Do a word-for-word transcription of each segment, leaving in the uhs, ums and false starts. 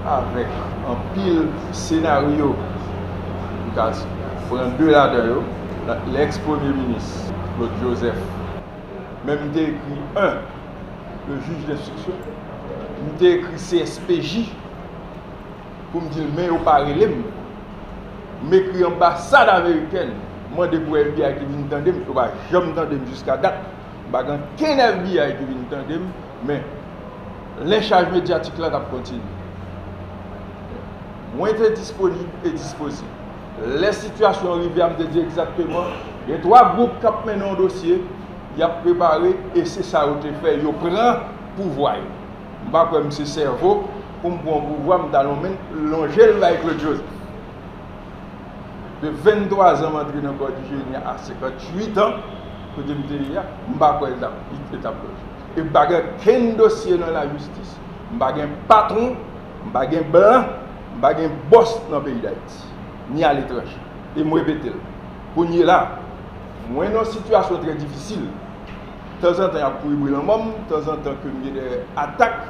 Avèk anpil senaryo, m ka pran de ladan yo, lè eks premye minis Claude Joseph, men m te ekri en, le juge d'instruction, m te ekri C S P J pou m di l men yo pa rele m. M ekri anbasad amerikèn, mande pou F B I ki vin tande m, yo pa janm tande m jiska dat. M pa gen kenn F B I ki vin tande m, men lenchaj medyatik la t ap kontinye. Mwen te disponib e dispoze. Lè sitiyasyon an rive a, m te di egzakteman, gen twa gwoup k ap mennen yon dosye, y ap prepare, e se sa yo te fè, yo pran pouvwa yo. M pa kwè m se sèvo pou m pran pouvwa, m ta lonmen, lonje l bay Claude Joseph. De venntwa zan m antre nan kò di jeni a senkantuit an, kote m te ye a, m pa kwè l t ap, li t ap lonje. E m pa gen kenn dosye nan lajistis, m pa gen patwon, m pa gen blan, m pa gen bòs nan peyi Dayiti, ni aletranje. E m repete l. Kounye la, mwen nan yon sitiyasyon trè difisil. Tanzantan, y ap kouri bri lanmò m, tanzantan ke m gen de atak,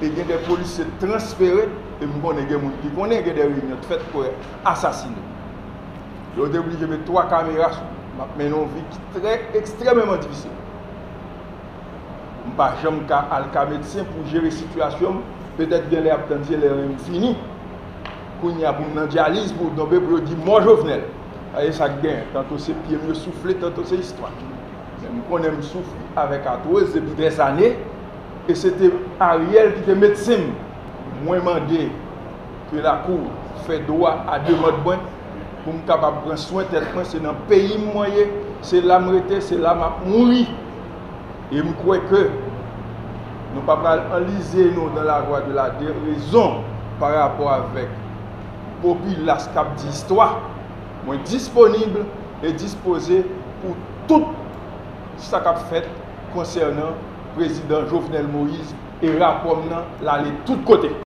e gen de polisye transfere, e m konnen gen moun ki konnen, gen de reyinyon t fèt pou asasinen. Yo te oblije met twa kamera sou mwen. M ap mennen yon vi ki trè, ekstrèmeman difisil. M pa janm ka al ka medsen pou jere sitiyasyon m. Petèt gen lè y ap tann se lè ren m fini. Kounye a pou m nan dyaliz, pou w tonbe, pou yo di mò Jovenel. Sa e sa k genyen. Tanto se pye m yo soufle, tanto se istwa. Men m konnen m soufri avèk atwoz depi dèzane, e se te Ariel ki te medsen m. Mwen mande ke lakou fè dwa a demann mwen pou m kapab pran swen tèt mwen. Se nan peyi m mwen ye, se la m rete, se la m ap mouri. E m kwè ke nou pa pral anlize nou dans la voie de la déraison pa rapò avèk popilas k ap di istwa. Mwen disponib e dispoze pou tout sa k ap fèt konsènan prezidan Jovenel Moïse, e rapò m nan l ale tout kote.